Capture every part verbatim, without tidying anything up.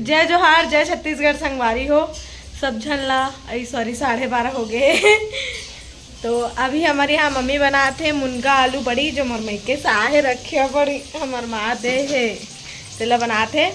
जय जोहार, जय छत्तीसगढ़ संगवारी हो सब झन ला। अई सॉरी, साढ़े बारह हो गए। तो अभी हमर यहाँ मम्मी बनात हे मुनगा आलू बड़ी, जो मोर मइके से आहे रखिया बड़ी हमर माँ दे हे, तेला बनात हे।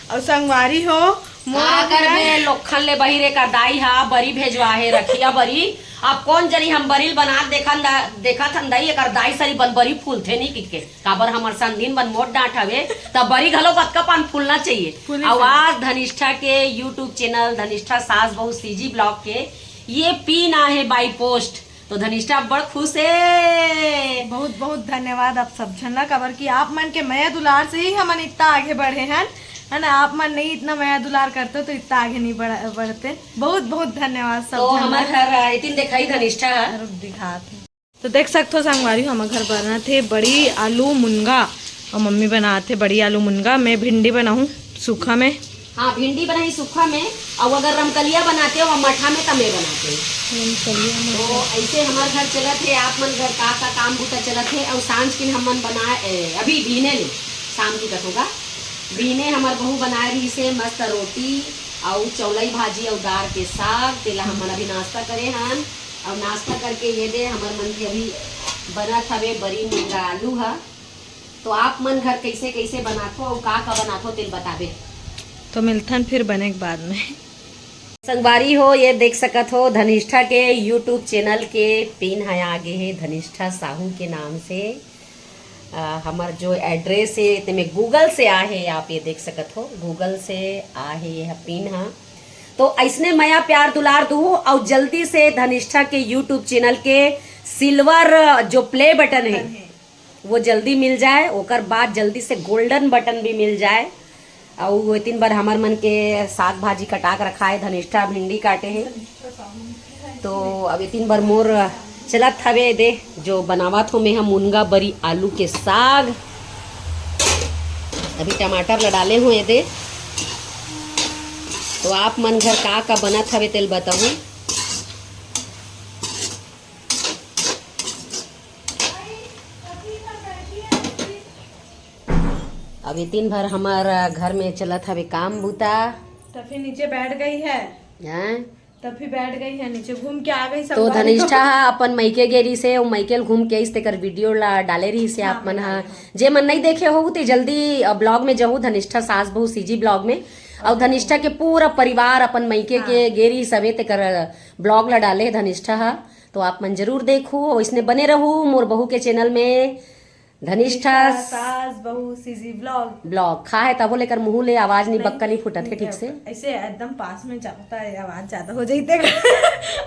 अउ संगवारी हो, मोर का अभी ना करबे, लोखन ले बहिरे का दाई हा बरी भेजवा हे रखिया बरी। अब कोन जनी हम बरी ल बनात देखन दा-, देखत हन दाई, एकर दाई सरी बन बरी फूलथे नहीं किके। काबर हमर संदिन बन मोट डांट हवे, त बरी घलो बतका पान फूलना चाहिए। फूलना अउ चाहिए। आज धनिष्ठा के YouTube चैनल धनिष्ठा सास बहू सीजी ब्लॉग के ये पीन आहे बाई पोस्ट, तो धनिष्ठा बड़ खुश हे। बहुत बहुत धन्यवाद आप सब झन ला, काबर कि आप मन के मया दुलार से ही हमन इतना आगे बढ़े हन, है ना। आप मन नहीं इतना मया दुलार करते तो इतना आगे नहीं बढ़-, बढ़ते। बहुत बहुत धन्यवाद सब तो झन ला। हमर घर, अ, एतिन देखाई धनिष्ठा ह। रुक दिखात हे। तो देख सकथो संगवारी, हमर घर बनत हे बड़ी आलू मुनगा, अउ मम्मी बनात हे बड़ी आलू मुनगा। मैं भिंडी बनाहूँ सूखा में। हाँ, भिंडी बनाही सूखा में, अउ अगर रमकलिया बनाते हो मठा में, त मैं बनाते हो। रमकलिया में तो ऐसे हमर घर चलत हे। आप मन घर का का काम बूता चलत हे? अउ सांझ किन हमन बनाए, ए, अभी बीने ले, शाम की कथों का बीने हमर बहू बनाए रही से मस्त रोटी अउ चौलाई भाजी अउ दार के साग, तेला हमन अभी नाश्ता करे हन। अउ नाश्ता करके ये दे हमर मन के अभी बनत हवे बरी मुनगा आलू ह। तो आप मन घर कैसे कैसे बनाथो अउ का का बनाथो तेल बताबे। तो मिलथन फिर बने के बाद में। संगवारी हो, ये देख सकत हो धनिष्ठा के YouTube चैनल के पिन ह आगे हे धनिष्ठा साहू के नाम से। अ, हमर जो एड्रेस हे तेमे Google से आहे, आप ये देख सकत हो Google से आहे ये पिन ह। तो ऐसने मया प्यार दुलार दू अउ जल्दी से धनिष्ठा के YouTube चैनल के सिल्वर जो प्ले बटन हे वो जल्दी मिल जाए, ओकर बाद जल्दी से गोल्डन बटन भी मिल जाए। अउ एतिन बर हमर मन के साग भाजी कटा के रखा हे, धनिष्ठा भिंडी काटे हे। तो अब एतिन बर मोर चलत हवे दे, जो बनावत हो मैं ह मुनगा बरी आलू के साग। अभी टमाटर ल डाले हो ये दे। तो आप मन घर का का बनत हवे तेल बताहू। अभी दिन भर हमर घर में चलत हवे काम बूता। तो फिर नीचे बैठ गई है। हैं? तब फिर बैठ गई है नीचे, घूम के आ गई सब तो गाड़ी को। धनिष्ठा ह अपन मइके गे रहिस हे, ओ मइके ल घूम के आइस, तेकर वीडियो ला डाले रहिस हे हाँ, आप मन डाले ह। हैं। जे मन नहीं देखे हो ते जल्दी, अ, ब्लॉग में जाहू, धनिष्ठा सास बहू सीजी ब्लॉग में। अउ ओके। धनिष्ठा के पूरा परिवार अपन मइके हाँ। के गे रहिस हवे, तेकर ब्लॉग ला डाले हे धनिष्ठा ह। तो आप मन जरूर देखू, वैसने बने रहू मोर बहू के चैनल में। धनिष्ठा धनिष्ठा सास बहू सीजी ब्लॉग। ब्लॉग खा है तभो लेकर मुंह ले आवाज नहीं, नहीं, बक्का नहीं फूटत है ठीक से। ऐसे एकदम पास में जाता है, आवाज ज्यादा हो जाती है।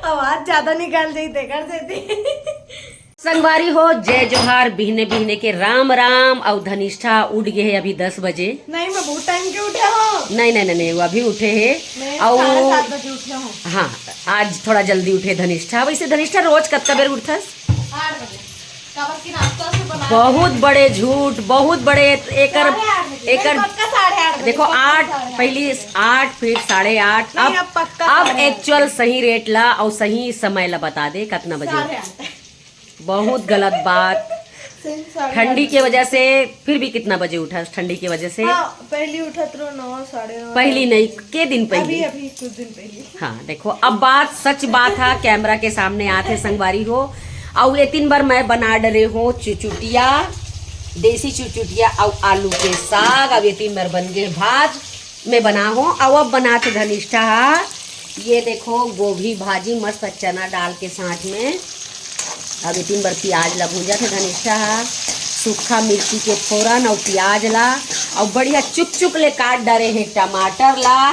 आवाज ज्यादा निकल जाती है कर देती। संगवारी हो, जय जोहार, बिहने बिहने के राम राम। अउ धनिष्ठा उठ गए है अभी दस बजे। नहीं, मैं बहुत टाइम के उठे हूँ। नहीं, नहीं, नहीं, नहीं, वो अभी उठे है। मैं अउ साढ़े सात बजे उठे हूँ। हाँ, आज थोड़ा जल्दी उठे धनिष्ठा। वैसे धनिष्ठा रोज कतका बेर उठथस? आठ बजे। काबर कि नाश्ता से बना बहुत के बड़े झूठ, बहुत बड़े एकर, साढ़े आठ बजे। एकर नहीं, पक्का साढ़े आठ बजे, देखो, पक्का आठ, साढ़े आठ पहली बजे। आठ, फिर साढ़े आठ। नहीं, अब, अब पक्का अब साढ़े आठ एक्चुअल बजे। सही रेट ला और सही समय ला बता दे, कितना बजे? साढ़े आठ। बहुत गलत बात। सही साढ़े आठ ठंडी के बजे। वजह से फिर भी कितना बजे उठा? ठंडी के वजह से हाँ, पहली उठत रहो नौ, साढ़े नौ। पहली नहीं, के दिन पहली? अभी, अभी कुछ दिन पहली। हाँ, देखो, अब बात, सच बात है, कैमरा के सामने आत है संगवारी हो। अउ एतिन बर मैं बना डरे हो चुचुटिया, देसी चुचुटिया अउ आलू के साग। अब एतिन बर बन गए भात, मैं बना हो। अउ अब बनात हे धनिष्ठा हा, ये देखो गोभी भाजी मस्त चना डाल के साथ में। अब एतिन बर प्याज ला भूंजत हे धनिष्ठा हा, सूखा मिर्ची के फोरन अउ प्याज ला, अउ बढ़िया चुक चुक ले काट डरे हे टमाटर ला।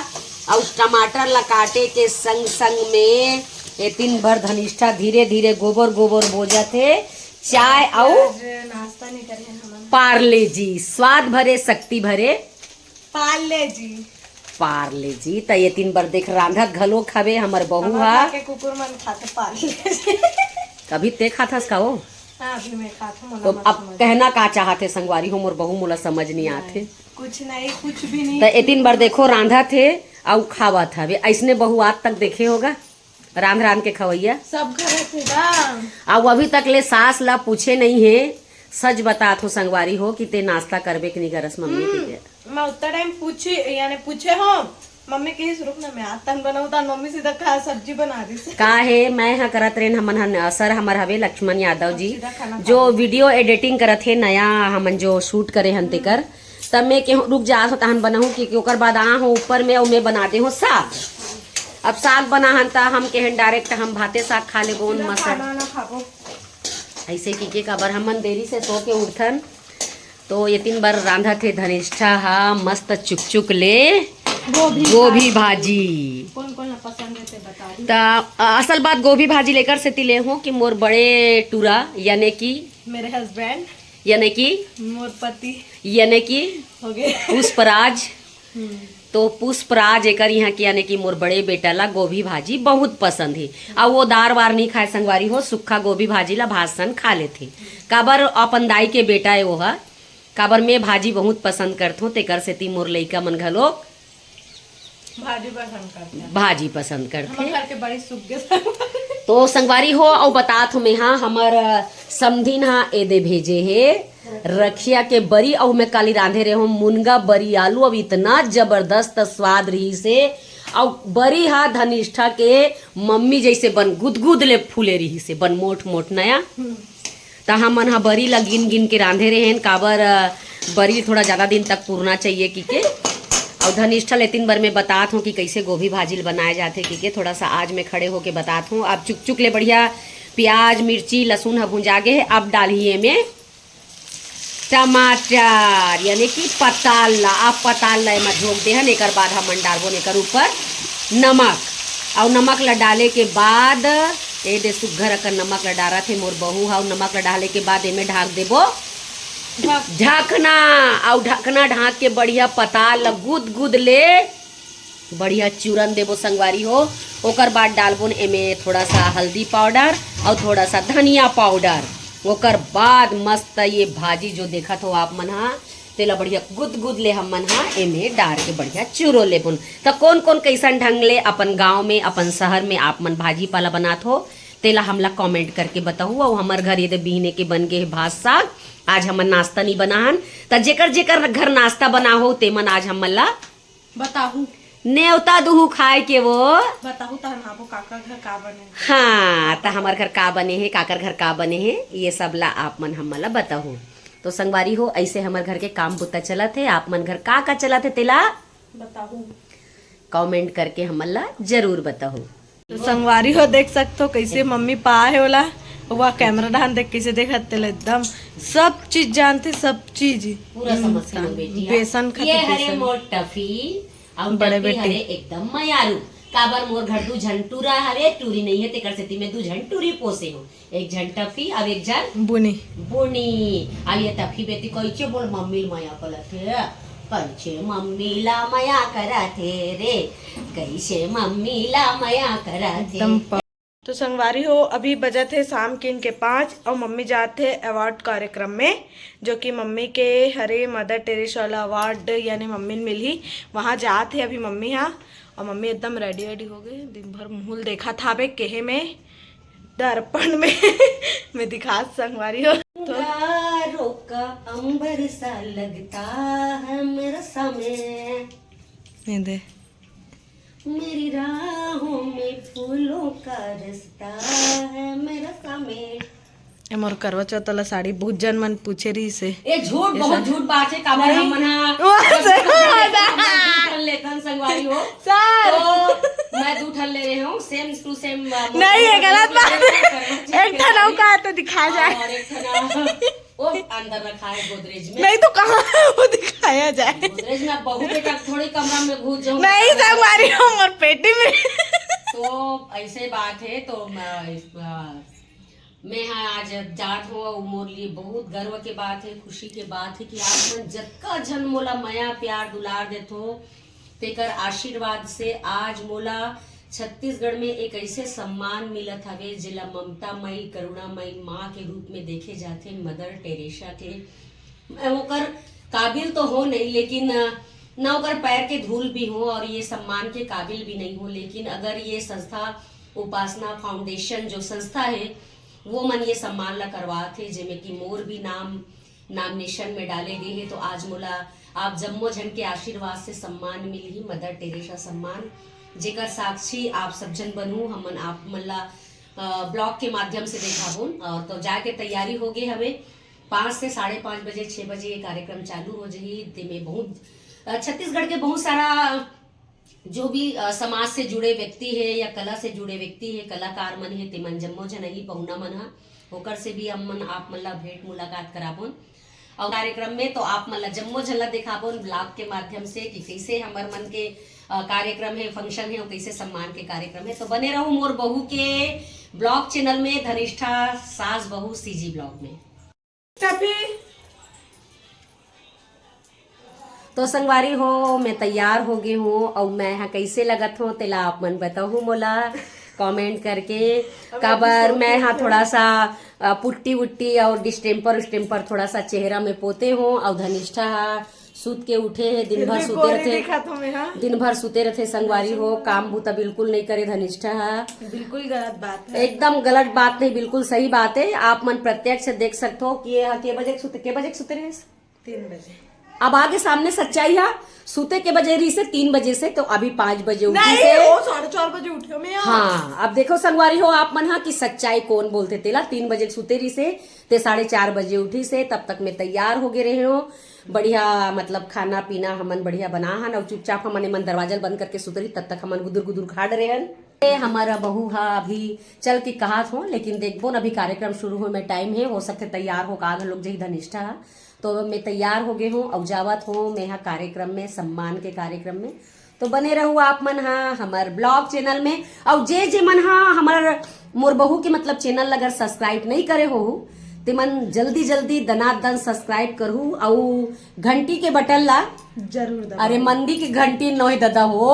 अउ टमाटर ला काटे के संग संग में एतिन भर धनिष्ठा धीरे धीरे गोबर गोबर बोजत हे। चाय अउ आज नाश्ता नहीं करे हैं हमन। पार्ले जी, स्वाद भरे शक्ति भरे। पार्ले जी। पार्ले जी, त एतिन बर देख रांधत घलो खावे हमर बहू हमर हा। घर के कुकुर मन खाते पार्ले जी। अभी ते खाथस का वो? हाँ, अभी मैं खात हूँ, तो मोला मत अब समझ। कहना का चाहत हे संगवारी हो, मोर बहू मोला समझ नहीं आत हे। कुछ नहीं, कुछ भी नहीं। त एतिन बर देखो रांधत हे अउ खावत हवे, ऐसने बहू आज तक देखे होगा रांध रांध के खवैया? सब घर थे ना। अउ अभी तक ले सास ला पूछे नहीं हे। सच बतात हो संगवारी हो कि ते नाश्ता करबे कि नहीं करस मम्मी हम्म। के? मैं उतना टाइम पूछी, यानी पूछे हो, मम्मी कहिस, "रुक ना, मैं आज तन बनाऊँ।" तन मम्मी सीधा खा सब्जी बना दिस। का हे, मैं ह करत रेन, हमन ह, सर हमर हवे लक्ष्मण यादव जी, सीधा खाना खा जो वीडियो एडिटिंग करत हे नया, हमन जो शूट करे हन तेकर, तब मैं केहूँ रुक जात हो तहन बनाहूँ, क्योंकि ओकर बाद आ हो ऊपर में अउ मैं बना दे हो साग। अब साग बना हन त हम केहन डायरेक्ट हम भाते साग खा लेबो सीधा मस्त। खाना ना खाबो। ऐसे की के काबर हमन देरी से सो के उठथन, तो ये तीन बार रांधत हे धनिष्ठा हा मस्त चुकचुक ले गोभी गोभी भाजी। कौन कौन ला पसंद है ते बता दी। त अ, असल बात गोभी भाजी लेकर सेती ले हूँ कि मोर बड़े टूरा यानी कि मेरे हस्बैंड यानी कि मोर पति यानी कि हो गए। पुष्पराज। हम्म। तो पुष्पराज एकर यहाँ के यानी कि मोर बड़े बेटा ला गोभी भाजी बहुत पसंद हे। अउ वो दार वार नहीं खाए संगवारी हो, सुक्खा गोभी भाजी ला भात सन खा लेथे। काबर अपन दाई के बेटा हे वो ह, काबर मैं भाजी बहुत पसंद करथों, तेकर सेती मोर लइका मन घलोक भाजी पसंद करथे। भाजी पसंद करथे। हमर घर के बड़ी सुख के संग। तो संगवारी हो, अउ बतात हो मैं हा, हमर, अ, समधिन हा एदे भेजे हे रखिया के बरी, अउ मैं काली रांधे रहे हूँ मुनगा बरी आलू, अउ इतना जबरदस्त स्वाद रहिस हे। अउ बरी हा धनिष्ठा के मम्मी जैसे बन गुदगुद ले फूले रहिस हे, बन मोट मोट नया। हम्म। त हमन ह बरी ल गिन गिन के रांधे रहेन, काबर, अ, बरी थोड़ा ज्यादा दिन तक पुरना चाहिए किके। अउ धनिष्ठा ले तीन बार मैं बतात हूँ कि कैसे गोभी भाजी ल बनाए जाथे किके। थोड़ा सा आज मैं खड़े होके बतात हूँ। अब चुक चुक ले बढ़िया प्याज, मिर्ची, लहसुन ह भुंजा गे हे। अब डालही एमे टमाटर, यानी कि पताल ला। अब पताल ला एमा झोंक देहन, एकर बाद हमन डालबो एकर ऊपर नमक। अउ नमक ला डाले के बाद, ए दे सुग्घर अकन नमक ला डारत हे मोर बहू ह। अउ नमक ला डाले के बाद एमे ढाक देबो ढक- ढकना। अउ ढकना ढाक के बढ़िया पताल ला गुद गुद ले बढ़िया चूरन देबो संगवारी हो। ओकर बाद डालबोन एमे थोड़ा सा हल्दी पाउडर अउ थोड़ा सा धनिया पाउडर। ओकर बाद मस्त ये भाजी जो देखत हो आप मन हा, तेला बढ़िया गुद गुद ले हमन हा एमे डार के बढ़िया चूरो लेबोन। त कोन कोन कैसन ढंग ले अपन गांव में, अपन शहर में आप मन भाजी पाला बनात हो, तेला हमला कमेंट करके बताहू। अउ हमर घर ये दे बिहने के बन गे हे भात साग। आज हमन नाश्ता नहीं बना हन, त जेकर जेकर घर नाश्ता बना हो, तेमन आज हमन ला बताहू। नेवता दुहू खाए के वो। बताहू तहन आबो काकर घर का बने। हाँ, त हमर घर का बने हे, काकर घर का बने हे, ये सब ला आप मन हमन ला बताहू। तो संगवारी हो, ऐसे हमर घर के काम बुता चलत हे। आप मन घर का का चलत हे, तेला बताहू। कमेंट करके हमन ला जरूर बताहू। तो संगवारी हो, देख सकथो कैसे मम्मी पा हे ओला। वह कैमरा डाहन देख कैसे देखत तेला एकदम सब चीज जानथे, सब चीज। पूरा समझ के हम्म, मोर बेटी ह। बेसन खाथे, ये हरे बेसन। मोर टफी, अउ बड़े टफी बेटी। हरे एकदम मयारू। काबर मोर घर दू झन टूरा हरे, टूरी नहीं है, तेकर सेती मैं दू झन टूरी पोसे हूँ, एक झन टफी अउ एक झन बुनी। बुनी। अब ये टफी बेटी कैसे बोल मम्मी ल मया करत हे, कैसे मम्मी ला मया करत हे रे, कैसे मम्मी ला मया करत हे। एकदम प- तो संगवारी हो, अभी बजत हे शाम किन के पाँच अउ मम्मी जात हे अवार्ड कार्यक्रम में, जो कि मम्मी के हरे मदर टेरेसा वाला अवार्ड यानी मम्मी ल मिलही, वहाँ जात हे अभी मम्मी हा। अउ मम्मी एकदम रेडी रेडी हो गए, दिन भर मुँह ल देखत हावे केहे में, दर्पण में। मैं दिखात संगवारी हो तो गारों का अंबर सा लगता है मेरा समय। ये दे। मेरी राहों में फूलों का रास्ता है मेरा समय। ए मोर करवा चौथ वाला साड़ी बहुत जन मन पूछे रहिस हे। ए झूठ, बहुत झूठ बात हे, काबर नहीं। हमन हा वो सही बात हे। दू ठन लेथन संगवारी हो। सर। तो मैं दू ठन ले रहे हूँ, same to same, अ, नहीं, ये गलत बात हे। एक ठन अउ का तो दिखा जाए। और एक ठन, अ, वो अंदर रखा है गोदरेज में। नहीं तो कहाँ वो दिखाया जाए? गोदरेज में अब बहू बेटा थोड़ी कमरा में घुस जाऊँ। नहीं, संगवारी हो मोर पेटी में। तो ऐसे बात हे, तो मैं, अ, मैं हा आज जात हो, अउ मोर लिए बहुत गर्व के बात हे, खुशी के बात हे कि आप मन जतका झन मोला मया, प्यार, दुलार देथो, तेकर आशीर्वाद से आज मोला छत्तीसगढ़ में एक ऐसे सम्मान मिलत हवे, जेला ममतामयी, करुणामयी माँ के रूप में देखे जाथे, मदर टेरेसा के। मैं ओकर काबिल तो हो नहीं, लेकिन, अ, ना ओकर पैर के धूल भी हो और ये सम्मान के काबिल भी नहीं हो, लेकिन अगर ये संस्था उपासना फाउंडेशन जो संस्था हे, वो मन ये सम्मान ला करवात हे, जेमे कि मोर भी नाम नॉमिनेशन में डाले गे हे, तो आज मोला आप जम्मो झन के आशीर्वाद से सम्मान मिलही, मदर टेरेसा सम्मान, जेकर साक्षी आप सब झन बनहू। हमन आप मन ला ब्लॉग के माध्यम से देखाबोन। और तो जाके तैयारी हो गे हवे, पाँच से साढ़े पाँच बजे, छः बजे ये कार्यक्रम चालू हो जही। तेमे बहुत अ, छत्तीसगढ़ के बहुत सारा जो भी अ, समाज से जुड़े व्यक्ति हे या कला से जुड़े व्यक्ति हे, कलाकार मन हे, तेमन जम्मो झन ही पहुना मन ह, ओकर से भी हमन आप मन ला भेंट मुलाकात कराबोन। और कार्यक्रम में तो आप मन ला जम्मो झन ला देखाबोन ब्लॉग के माध्यम से कि कैसे हमर मन के अ, कार्यक्रम हे, फंक्शन हे, और कैसे सम्मान के कार्यक्रम हे। तो बने रहू मोर बहू के ब्लॉग चैनल में, धनिष्ठा सास बहू सीजी ब्लॉग में। तभी तो संगवारी हो, मैं तैयार हो गे हूँ, और मैं हा कैसे लगत हूँ तेला आप मन बताहू मोला कमेंट करके। काबर मैं हा थोड़ा सा अ, पुट्टी उट्टी और डिस्टेम्पर उस्टेम्पर थोड़ा सा चेहरा में पोते हूँ, और धनिष्ठा हा सूत के उठे हे, दिन भर सूते रथे। दिन भर सूते रथे संगवारी हो, काम बूता बिल्कुल नहीं करे धनिष्ठा हा। बिल्कुल गलत बात है। एकदम गलत बात नहीं, बिल्कुल सही बात है। आप मन प्रत्यक्ष देख सकते हो कि ये हा के बजे के सूते, के बजे के सूते रहे? तीन बजे। अब आगे सामने सच्चाई हा, सूते के बजे रही से तीन बजे से, तो अभी पाँच बजे उठी नहीं, से। वो साढ़े चार बजे उठे मैं यार। हाँ, अब देखो संगवारी हो आप मन हा कि सच्चाई कौन बोलते तेला। तीन बजे के सूते रही से, ते साढ़े चार बजे उठी से, तब तक मैं तैयार हो गे रहे हो। बढ़िया मतलब खाना पीना हमन बढ़िया बना हन, और चुपचाप हमन एमन दरवाजा ल बंद करके सुतरी, तब तक हमन गुदुर गुदुर खाड़ रहे हन। ए, हमारा बहू हा अभी चल के कहा थो, लेकिन देखबो न, अभी कार्यक्रम शुरू हो में टाइम है, हो सकते तैयार हो का लोग जही धनिष्ठा हा। तो मैं तैयार हो गए हूँ और जावत हूँ मैं हा कार्यक्रम में, सम्मान के कार्यक्रम में। तो बने रहू आप मन हा हमर ब्लॉग चैनल में, और जे जे मन हा हमर मोर बहू के मतलब चैनल अगर सब्सक्राइब नहीं करे हो, ते मन जल्दी जल्दी दनादन सब्सक्राइब करहू, और घंटी के बटन ला जरूर दबाओ। अरे मंदी के घंटी नोय ददा हो,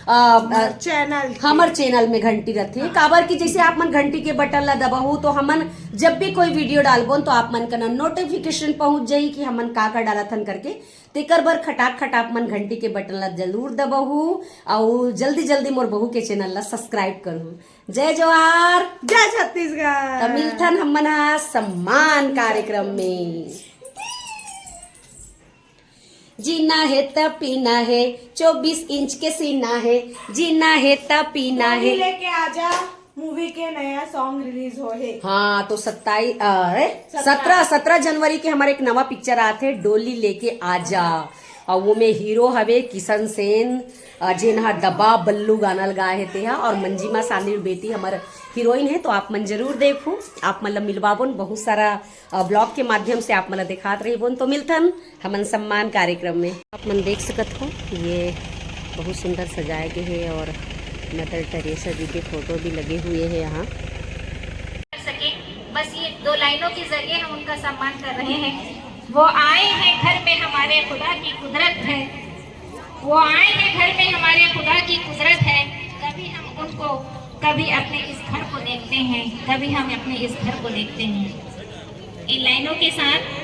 अ, अ, हमर चैनल के। हमर चैनल में घंटी रथे। हाँ। काबर कि जैसे आप मन घंटी के बटन ला दबाहू, तो हमन जब भी कोई वीडियो डालबोन, तो आप मन कना नोटिफिकेशन पहुंच जाही कि हमन का का डालत हन करके। तेकर बर खटाक खटाक मन घंटी के बटन ला जरूर दबाहू, अउ जल्दी जल्दी मोर बहू के चैनल ला सब्सक्राइब करहू। जय जोहार। जय छत्तीसगढ़। त मिलथन हमन हा सम्मान कार्यक्रम में। जीना हे त पीना हे, चौबीस इंच के सीना हे, जीना हे त पीना हे। लेके आजा मूवी के नया सॉन्ग रिलीज हो हे। हाँ, तो सत्ताईस, अरे, सत्रह। सत्रह, सत्रह जनवरी के हमारे एक नवा पिक्चर आत हे, डोली लेके आजा। और वो में हीरो हवे किशन सेन, अ, जेन हा दबा बल्लू गाना ल गाए हे तेहा, और मंजिमा सानी बेटी हमर हीरोइन हे। तो आप मन जरूर देखो, आप मन ल मिलवाबोन बहुत सारा अ, ब्लॉग के माध्यम से आप मन ला दिखात रहिबोन। तो मिलथन हमन सम्मान कार्यक्रम में। आप मन देख सकत हो, ये बहुत सुंदर सजाए गे हे और मदर टेरेसा जी के फोटो भी लगे हुए हैं यहाँ। कर सके, बस ये दो लाइनों के जरिए हम उनका सम्मान कर रहे हैं। वो आए हैं घर में, हमारे खुदा की कुदरत है। वो आए हैं घर में, हमारे खुदा की कुदरत है। कभी हम उनको, कभी अपने इस घर को देखते हैं, कभी हम अपने इस घर को देखते हैं। इन लाइनों के साथ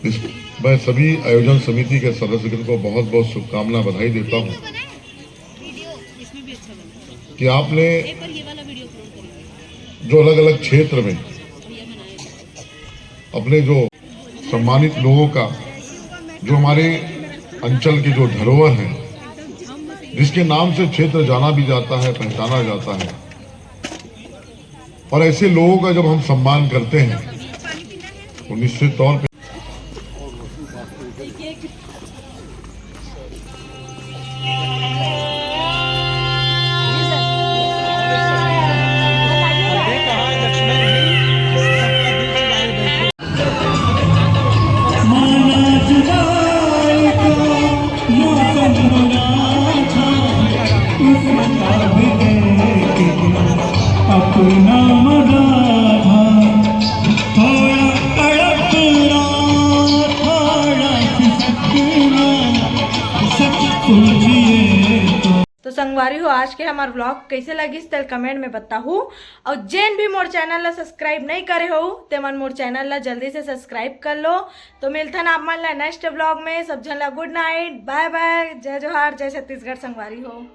इस, मैं सभी आयोजन समिति के सदस्यगण को बहुत बहुत शुभकामना, बधाई देता हूँ कि आपने जो अलग अलग क्षेत्र में अपने जो सम्मानित लोगों का, जो हमारे अंचल के जो धरोहर हैं, जिसके नाम से क्षेत्र जाना भी जाता है, पहचाना जाता है, और ऐसे लोगों का जब हम सम्मान करते हैं तो निश्चित तौर पे संगवारी हो, आज के हमर vlog कइसे लगिस तेला comment में बताहू। अउ जेन भी मोर channel ला subscribe नइ करे हो, ते मन मोर channel ला जल्दी से subscribe कर लो। तो मिलथन आप मन ला next vlog में। सब झन ला good night, bye bye, जय जोहार, जय छत्तीसगढ़ संगवारी हो।